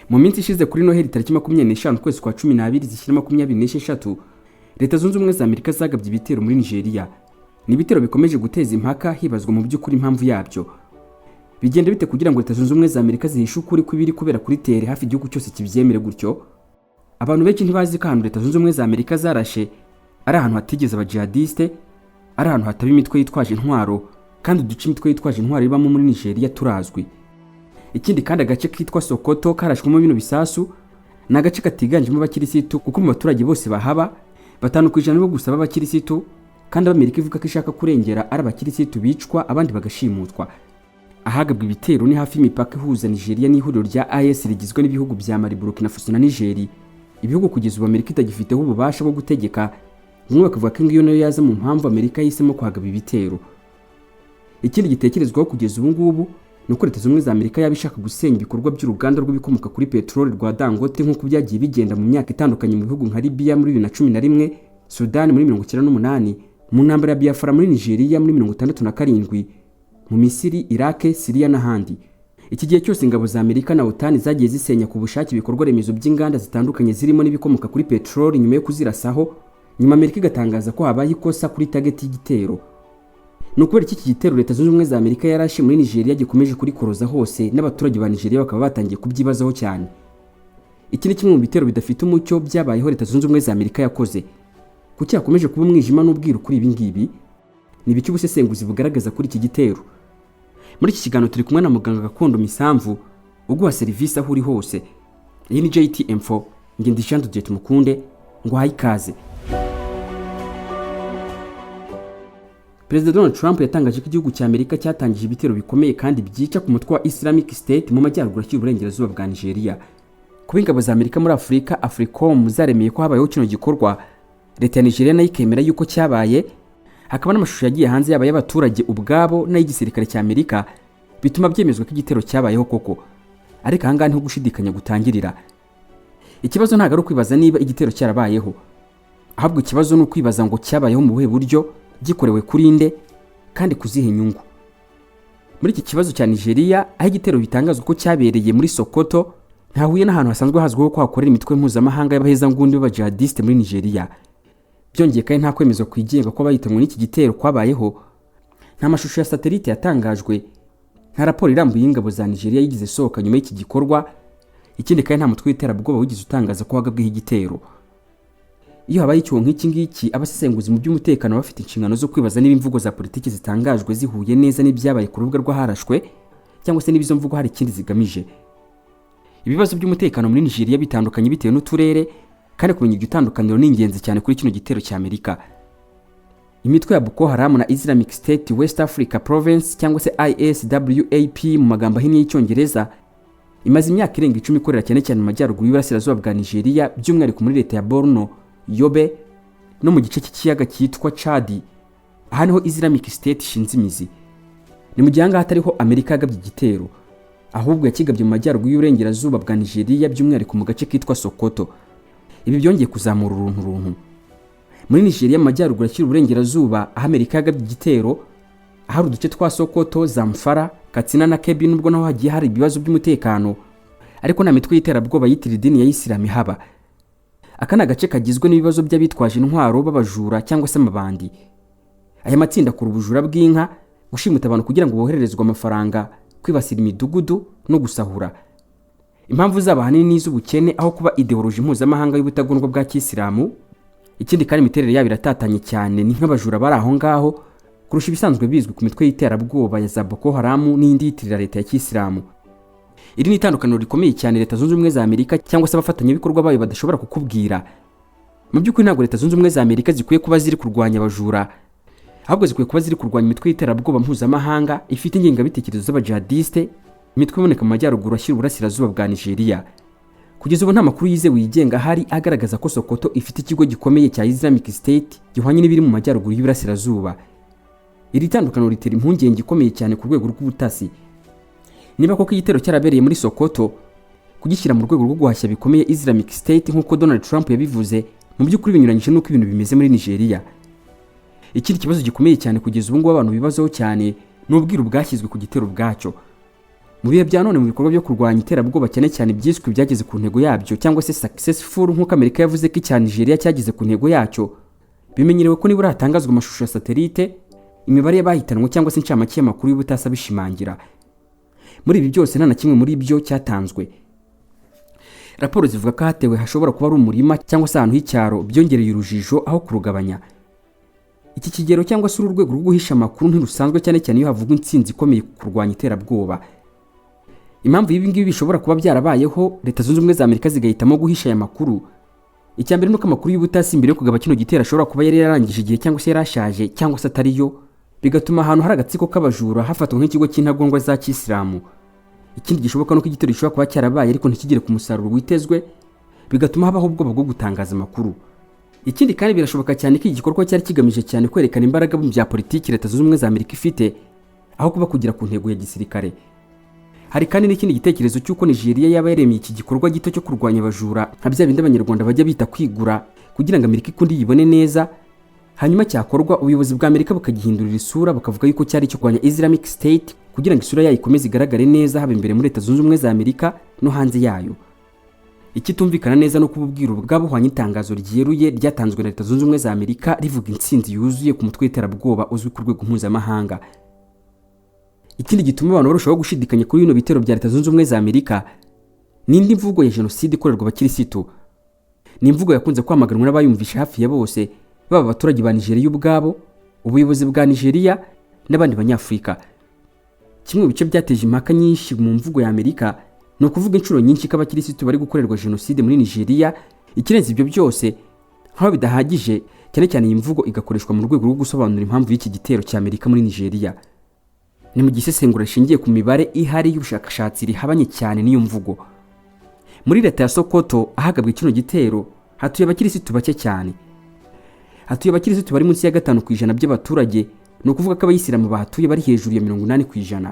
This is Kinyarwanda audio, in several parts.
Mu minsi ishize kuri Noheli, tariki 25 ukwezi kwa 12 zishyira 26, Leta Zunze Ubumwe za Amerika zagabye ibitero muri Nigeria. Ni ibitero bikomeje guteza impaka, hibazwa mu by'ukuri impamvu yabyo. Bigenda bite kugira ngo Leta Zunze Ubumwe za Amerika zihishe ukuri kw'ibiri kubera kuri terrain hafi igihugu cyose kibyemere gutyo? Abantu benshi ntibazi ko ahantu Leta Zunze Ubumwe za Amerika zarashe ari ahantu hatigeze abajihadiste, ari ahantu hataba imitwe yitwaje intwaro, kandi uduce imitwe yitwaje intwaro ibamo muri Nigeria turazwi. Ikindi kandi, agace kitwa Sokoto karashwemo bino bisasu ni agace katiganjemo abakirisitu, kuko mu baturage bose bahaba 5% nibo gusa b'abakirisitu, kandi Amerika ivuga ko ishaka kurengera ari abakirisitu bicwa abandi bagashimutwa. Ahagabwa ibitero ni hafi y'imipaka ihuza Nigeria n'ihuriro rya AES rigizwe n'ibihugu bya Mali, Burkina Faso na Niger, ibihugu kugeza ubu Amerika itagifiteho ububasha bwo gutegeka. Bamwe bakavuga ko ngiyo nayo yaza mu mpamvu Amerika yahisemo kuhagaba ibitero. Ikindi gitekerezwaho kugeza ubu ngubu ni uko Leta Zunze Ubumwe za Amerika yaba ishaka gusenya ibikorwa by'uruganda rw'ibikomoka kuri peteroli rwa Dangote, nk'uko byagiye bigenda mu myaka itandukanye mu bihugu nka Libya muri 2011, Sudani muri 98, mu ntambara ya Biafra muri Nigeria muri 67, mu Misiri, Iraq, Siriya n'ahandi. Iki gihe cyose ingabo za Amerika na OTAN zagiye zisenya ku bushake ibikorwa remezo by'inganda zitandukanye zirimo n'ibikomoka kuri peteroli nyuma yo kuzirasaho, nyuma Amerika igatangaza ko habaye ikosa kuri target y'igitero. Ni ukubera iki gitero Leta Zunze Ubumwe za Amerika yarashe muri Nigeria gikomeje kurikoroza hose, n'abaturage ba Nigeria bakaba batangiye kubyibazaho cyane? Iki ni kimwe mu bitero bidafite umucyo byabayeho Leta Zunze Ubumwe za Amerika yakoze. Kuki hakomeje kuba umwijima n'ubwiru kuri ibi ngibi? Ni ibiki ubusesenguzi bugaragaza kuri iki gitero? Muri iki kiganiro turi kumwe na muganga gakondo Misamvu uguha serivisi aho uri hose. Iyi ni JTM4, ngenda Jean de Tumukunde, ngo uhaye ikaze. Perezida Donald Trump yatangaje ko igihugu cya Amerika cyatangije ibitero bikomeye kandi byica ku mutwe wa Islamic State mu majyaruguru ashyira uburengerazuba bwa Nigeria. Kuba ingabo za Amerika muri Afurika, AFRICOM, zaremeye ko habayeho kino gikorwa, leta ya Nigeria nayo ikemera yuko cyabaye, hakaba n'amashusho yagiye hanze yaba y'abaturage ubwabo n'ay'igisirikare cya Amerika, bituma byemezwa ko igitero cyabayeho koko. Ariko ahangaha niho gushidikanya gutangirira. Ikibazo ntabwo ari ukwibaza niba igitero cyarabayeho, ahubwo ikibazo ni ukwibaza ngo cyabayeho mu buhe buryo, gikorewe kuri nde, kandi kuziha inyungu? Muri iki kibazo cya Nigeria, aho igitero bitangazwa ko cyabereye muri Sokoto, ntahuye n'ahantu hasanzwe hazwiho ko hakorera imitwe mpuzamahanga y'abahezanguni b'abajihadiste muri Nigeria. Byongeye kandi, nta kwemezwa kwigenga ko abahitanwe n'iki gitero kwabayeho, nta mashusho ya satelite yatangajwe, nta raporo irambuye y'ingabo za Nigeria yigeze isohoka nyuma y'iki gikorwa. Ikindi kandi, nta mutwe w'iterabwoba wigeze utangaza ko wagabweho igitero. Iyo habaye icyuho nk'iki ngiki, abasesenguzi mu by'umutekano bafite inshingano zo kwibaza niba imvugo za politiki zitangajwe zihuye neza n'ibyabaye ku rubuga rw'aharashwe, cyangwa se niba izo mvugo hari ikindi zigamije. Ibibazo by'umutekano muri Nigeria bitandukanye bitewe n'uturere, kandi kumenya iryo tandukaniro ni ingenzi cyane kuri kino gitero cya Amerika. Imitwe ya Boko Haram na Islamic State West Africa Province, cyangwa se ISWAP mu magambo ahinnye y'Icyongereza, imaze imyaka irenga 10 ikorera cyane cyane mu majyaruguru y'uburasirazuba bwa Nigeria, by'umwihariko muri leta ya Borno, Yobe no mu gice cy'ikiyaga cyitwa Chad. Aha niho Islamic State ishinze imizi. Ni mu gihe ahangaha atariho Amerika yagabye igitero, ahubwo yakigabye mu majyaruguru y'uburengerazuba bwa Nigeria, by'umwihariko mu gace kitwa Sokoto. Ibi byongeye kuzamura uruntu runtu muri Nigeria. Mu majyaruguru ashyira uburengerazuba aho Amerika yagabye igitero, ahari uduce twa Sokoto, Zamfara, Katsina na Kebbi, nubwo naho hagiye hari ibibazo by'umutekano, ariko nta mitwe y'iterabwoba yitira idini ya Isilamu ihaba. Aka ni agace kagizwe n'ibibazo by'abitwaje intwaro b'abajura cyangwa se amabandi. Aya matsinda akora ubujura bw'inka, gushimuta abantu kugira ngo bohererezwe amafaranga, kwibasira imidugudu no gusahura. Impamvu zabo ahanini ni iz'ubukene aho kuba ideoloji mpuzamahanga y'ubutagondwa bwa kisilamu. Ikindi kandi, imiterere yabo iratatanye cyane, ni nk'abajura bari aho ngaho kurusha ibisanzwe bizwi ku mitwe y'iterabwoba ya za Boko Haram n'indi yitirira leta ya kisilamu. Iri ni itandukaniro rikomeye cyane Leta Zunze Ubumwe za Amerika cyangwa se abafatanyabikorwa bayo badashobora kukubwira. Mu by'ukuri, ntabwo Leta Zunze Ubumwe za Amerika zikwiye kuba ziri kurwanya abajura, ahubwo zikwiye kuba ziri kurwanya imitwe y'iterabwoba mpuzamahanga ifite ingengabitekerezo z'abajihadiste, imitwe iboneka mu majyaruguru ashyira uburasirazuba bwa Nigeria. Kugeza ubu nta makuru yizewe yigenga ahari agaragaza ko Sokoto ifite ikigo gikomeye cya Islamic State gihwanye n'ibiri mu majyaruguru y'Iburasirazuba. Iri tandukaniro ritera impungenge ikomeye cyane ku rwego rw'ubutasi. Niba koko igitero cyarabereye muri Sokoto, kugishyira mu rwego rwo guhashya bikomeye Islamic State nk'uko Donald Trump yabivuze, mu by'ukuri binyuranyije n'uko ibintu bimeze muri Nigeria. Ikindi kibazo gikomeye cyane kugeza ubu ngubu abantu bibazaho cyane ni ubwiru bwashyizwe ku gitero ubwacyo. Mu bihe bya none, mu bikorwa byo kurwanya iterabwoba, cyane cyane ibyiswe byageze ku ntego yabyo cyangwa se successful, nk'uko Amerika yavuze ko icya Nigeria cyageze ku ntego yacyo, bimenyerewe ko nibura hatangazwa amashusho ya satelite, imibare y'abahitanwe cyangwa se incamake y'amakuru y'ubutasi abishimangira. Muri ibi byose nta na kimwe muri byo cyatanzwe. Raporo zivuga ko hatewe hashobora kuba ari umurima cyangwa se ahantu h'icyaro, byongereye urujijo aho kurugabanya. Iki kigero cyangwa se uru rwego rwo guhisha amakuru ntirusanzwe, cyane cyane iyo havugwa intsinzi ikomeye ku kurwanya iterabwoba. Impamvu y'ibi ngibi bishobora kuba byarabayeho, Leta Zunze Ubumwe za Amerika zigahitamo guhisha aya makuru: icya mbere ni uko amakuru y'ubutasi mbere yo kugaba kino gitero ashobora kuba yari yararangije igihe cyangwa se yarashaje cyangwa se atariyo, bigatuma ahantu hari agatsiko k'abajura hafatwa nk'ikigo cy'intagondwa za kisilamu. Ikindi gishoboka ni uko igitero gishobora kuba cyarabaye ariko ntikigere ku musaruro witezwe, bigatuma habaho ubwoba bwo gutangaza amakuru. Ikindi kandi, birashoboka cyane ko iki gikorwa cyari kigamije cyane kwerekana imbaraga mu bya politiki Leta Zunze Ubumwe za Amerika ifite, aho kuba kugera ku ntego ya gisirikare. Hari kandi n'ikindi gitekerezo cy'uko Nigeria yaba yaremeye iki gikorwa gito cyo kurwanya abajura, nka bya bindi Abanyarwanda bajya bita kwigura, kugira ngo Amerika ikunde yibone neza, hanyuma cyakorwa ubuyobozi bwa Amerika bukagihindurira isura, bukavuga yuko cyari icyo kurwanya Islamic State, kugira ngo isura yayo ikomeze igaragare neza, haba imbere muri Leta Zunze Ubumwe za Amerika no hanze yayo. Ikitumvikana neza no kuba ubwiru bwabuhwanye itangazo ryeruye ryatanzwe na Leta Zunze Ubumwe za Amerika rivuga intsinzi yuzuye ku mutwe w'iterabwoba uzwi ku rwego mpuzamahanga. Ikindi gituma abantu barushaho gushidikanya kuri bino bitero bya Leta Zunze Ubumwe za Amerika ni indi mvugo ya jenoside ikorerwa abakirisitu. Ni imvugo yakunze kwamaganwa n'abayumvisha hafi ya bose, baba abaturage ba Nigeria ubwabo, ubuyobozi bwa Nigeria n'abandi Banyafurika. Kimwe mu bice byateje impaka nyinshi mu mvugo ya Amerika ni ukuvuga inshuro nyinshi ko abakirisitu bari gukorerwa jenoside muri Nigeria. Ikirenze ibyo byose, nk'aho bidahagije, cyane cyane iyi mvugo igakoreshwa mu rwego rwo gusobanura impamvu y'iki gitero cya Amerika muri Nigeria. Ni mu gisesengura rishingiye ku mibare ihari y'ubushakashatsi rihabanye cyane n'iyo mvugo. Muri leta ya Sokoto ahagabwe kino gitero hatuye abakirisitu bake cyane. Hatuye abakirisitu bari munsi ya 5% by'abaturage, ni ukuvuga ko abayisilamu bahatuye bari hejuru ya 80%.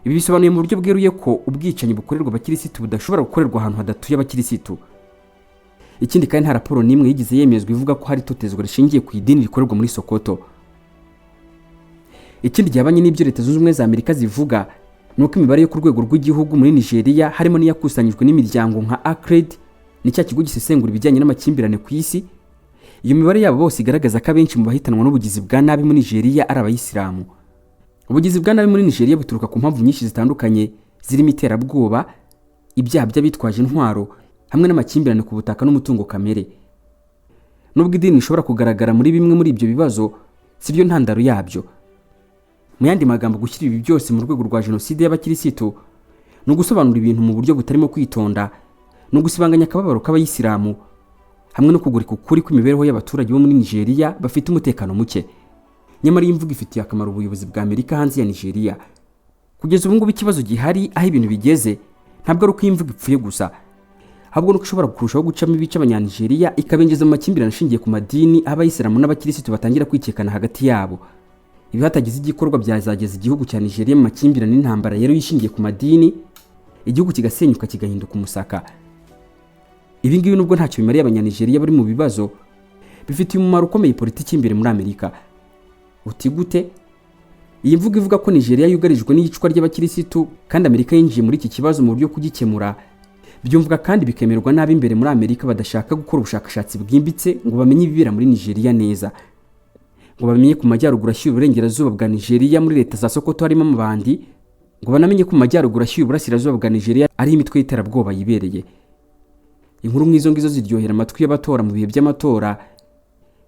Ibi bisobanuye mu buryo bweruye ko ubwicanyi bukorerwa abakirisitu budashobora gukorerwa ahantu hadatuye abakirisitu. Ikindi kandi, nta raporo n'imwe yigeze yemezwa ivuga ko hari itotezwa rishingiye ku idini rikorerwa muri Sokoto. Ikindi gihabanye n'ibyo Leta Zunze Ubumwe za Amerika zivuga ni uko imibare yo ku rwego rw'igihugu muri Nigeria, harimo n'iyakusanyijwe n'imiryango nka ACLED, ni cya kigo gisesengura ibijyanye n'amakimbirane ku isi, iyo mibare yabo bose igaragaza ko abenshi mu bahitanwa n'ubugizi bwa nabi muri Nigeria ari abayisilamu. Ubugizi bwa nabi muri Nigeria buturuka ku mpamvu nyinshi zitandukanye, zirimo iterabwoba, ibyaha by'abitwaje intwaro hamwe n'amakimbirane ku butaka n'umutungo kamere. Nubwo idini rishobora kugaragara muri bimwe muri ibyo bibazo, si ryo ntandaro yabyo. Mu yandi magambo, gushyira ibi byose mu rwego rwa jenoside y'abakirisitu ni ugusobanura ibintu mu buryo butarimo kwitonda, ni ugusibanganya akababaro k'abayisilamu hamwe no kugurika ukuri kw'imibereho y'abaturage bo muri Nigeria bafite umutekano muke. Nyamara iyi mvugo ifitiye akamaro ubuyobozi bwa Amerika hanze ya Nigeria. Kugeza ubu ngubu, ikibazo gihari aho ibintu bigeze ntabwo ari uko iyi mvugo ipfuye gusa, ahubwo nuko ishobora kurushaho gucamo ibice Abanyanigeriya, ikabinjiza mu makimbirane ashingiye ku madini, aho abayisilamu n'abakirisitu batangira kwikekana hagati yabo. Ibi hatagize igikorwa byazageza igihugu cya Nigeria mu makimbirane n'intambara rero ishingiye ku madini, igihugu kigasenyuka kigahinduka umusaka. Ibi ngibi, nubwo ntacyo bimariye Abanyanigeriya bari mu bibazo, bifitiye umumaro ukomeye politiki y'imbere muri Amerika. Uti gute? Iyi mvugo ivuga ko Nigeria yugarijwe n'iyicwa ry'abakirisitu kandi Amerika yinjiye muri iki kibazo mu buryo kugikemura, byumvwa kandi bikemerwa nabi imbere muri Amerika badashaka gukora ubushakashatsi bwimbitse ngo bamenye ibibera muri Nigeria neza, ngo bamenye ku majyaruguru ashyira uburengerazuba bwa Nigeria muri leta za Sokoto harimo amabandi, ngo banamenye ko mu majyaruguru ashyira uburasirazuba bwa Nigeria ariho imitwe y'iterabwoba yibereye. Inkuru nk'izo ngizo ziryohera amatwi y'abatora mu bihe by'amatora,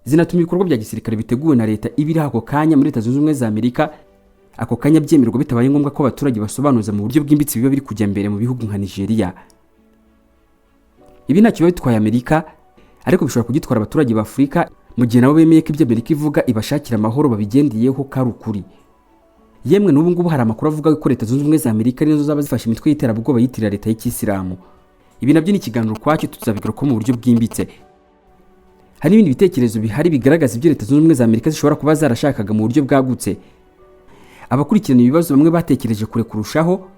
zinatuma ibikorwa bya gisirikare biteguwe na leta iba iri ako kanya muri Leta Zunze Ubumwe za Amerika ako kanya byemerwa, bitabaye ngombwa ko abaturage basobanuza mu buryo bwimbitse biba biri kujya mbere mu bihugu nka Nigeria. Ibi ntacyo biba bitwaye Amerika, ariko bishobora kugitwara abaturage ba Afurika mu gihe nabo bemeye ko ibyo Amerika ivuga ibashakira amahoro babigendeyeho ko ari ukuri. Yemwe n'ubu ngubu hari amakuru avuga ko Leta Zunze Ubumwe za Amerika arizo zaba zifashe imitwe y'iterabwoba yitirira leta y'Ikisilamu. Ibi nabyo ni ikiganiro ukwacyo, tuzabigarukaho mu buryo bwimbitse. Hari n'ibindi bitekerezo bihari bigaragaza ibyo Leta Zunze Ubumwe za Amerika zishobora kuba zarashakaga mu buryo bwagutse. Abakurikirana ibibazo bamwe batekereje kure kurushaho,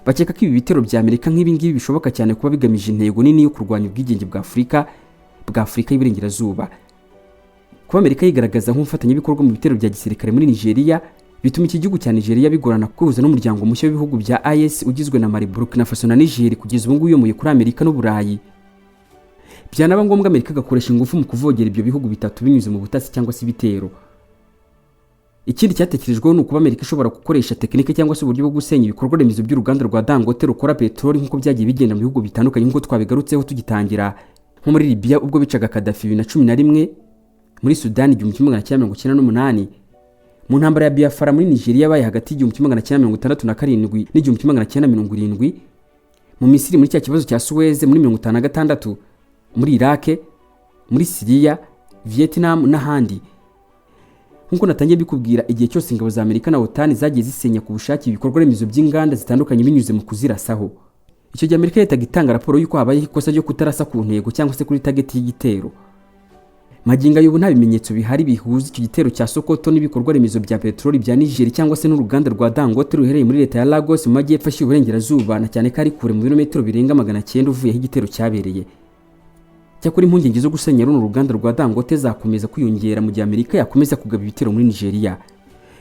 bakeka ko ibi bitero bya Amerika nk'ibi ngibi bishoboka cyane kuba bigamije intego nini yo kurwanya ubwigenge bwa Afurika y'Iburengerazuba. Kuba Amerika yigaragaza nk'umufatanyabikorwa mu bitero bya gisirikare muri Nigeria Bituma iki gihugu cya Nigeria bigorana kwihuza n'umuryango mushya w'ibihugu bya AES ugizwe na Mali, Burkina Faso na Niger, kugeza ubu ngubu uyomoye kuri Amerika n'Uburayi. Byanaba ngombwa, Amerika igakoresha ingufu mu kuvogera ibyo bihugu bitatu binyuze mu butasi cyangwa se ibitero. Ikindi cyatekerejweho ni ukuba Amerika ishobora gukoresha tekinike cyangwa se uburyo bwo gusenya ibikorwa remezo by'uruganda rwa Dangote rukora peteroli, nk'uko byagiye bigenda mu bihugu bitandukanye, nk'uko twabigarutseho tugitangira, nko muri Libya ubwo bicaga Kadafi 2011, muri Sudani 1998, mu ntambara ya Biafra muri Nigeria yabaye hagati y'1967 n'1970, mu Misiri muri cya kibazo cya Suez muri 56, muri Iraq, muri Siriya, Vietnam n'ahandi. Nk'uko natangiye bikubwira, igihe cyose ingabo za Amerika na OTAN zagiye zisenya ku bushake ibikorwa remezo by'inganda zitandukanye binyuze mu kuzirasaho, icyo gihe Amerika yahitaga itanga raporo y'uko habayeho ikosa ryo kutarasa ku ntego cyangwa se kuri target y'igitero. Magingo y'ubu nta bimenyetso bihari bihuza icyo gitero cya Sokoto n'ibikorwa remezo bya peteroli bya Niger cyangwa se n'uruganda rwa Dangote ruherereye muri leta ya Lagos mu majyepfo ashyira uburengerazuba, na cyane ko ari kure mu birometero birenga 900 uvuye aho igitero cyabereye. Cyakora impungenge zo gusenya runo ruganda rwa Dangote zakomeza kwiyongera mu gihe Amerika yakomeza kugaba ibitero muri Nigeria.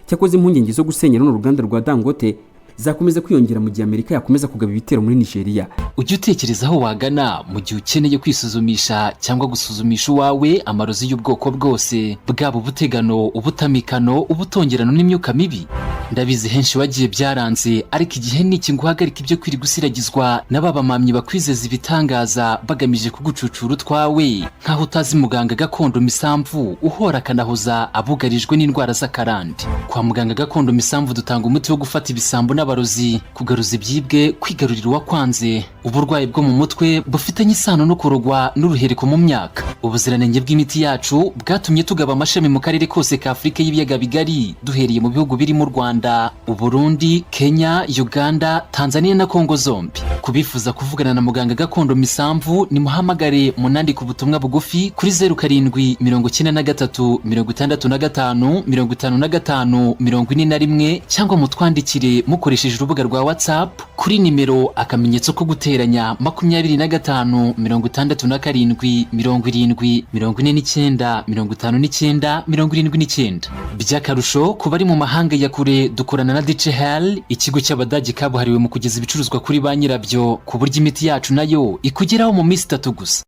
Cyakoze impungenge zo gusenya runo ruganda rwa Dangote zakomeza kwiyongera mu gihe Amerika yakomeza kugaba ibitero muri Nigeria. Ujya utekereza aho wagana mu gihe ukeneye kwisuzumisha cyangwa gusuzumisha uwawe amarozi y'ubwoko bwose, bwaba ubutegano, ubutamikano, ubutongerano n'imyuka mibi? Ndabizi, henshi wagiye byaranze, ariko igihe ni iki ngo uhagarike ibyo kwirirwa usiragizwa na ba bamamyi bakwizeza ibitangaza bagamije kugucucura utwawe, nk'aho utazi muganga gakondo Misamvu uhora akanahoza abugarijwe n'indwara z'akarande. Kwa muganga gakondo Misamvu dutanga umuti wo gufata ibisambo n'abarozi, kugaruza ibyibwe, kwigarurira uwakwanze, uburwayi bwo mu mutwe bufitanye isano no kurogwa n'uruhereko mu myaka. Ubuziranenge bw'imiti yacu bwatumye tugaba amashami mu karere kose ka Afurika y'ibiyaga bigari, duhereye mu bihugu birimo u Rwanda, Uburundi, Kenya, Uganda, Tanzania na Kongo zombi. Kubifuza kuvugana na muganga gakondo Misamvu, nimuhamagare, munandike ubutumwa bugufi kuri 0793655541, cyangwa mutwandikire mukoresheje urubuga rwa WhatsApp kuri nimero *25 67 70 49 59 79. By'akarusho, ku bari mu mahanga ya kure, dukorana na DHL, ikigo cy'Abadage kabuhariwe mu kugeza ibicuruzwa kuri ba nyirabyo, ku buryo imiti yacu nayo ikugeraho mu minsi 3 gusa.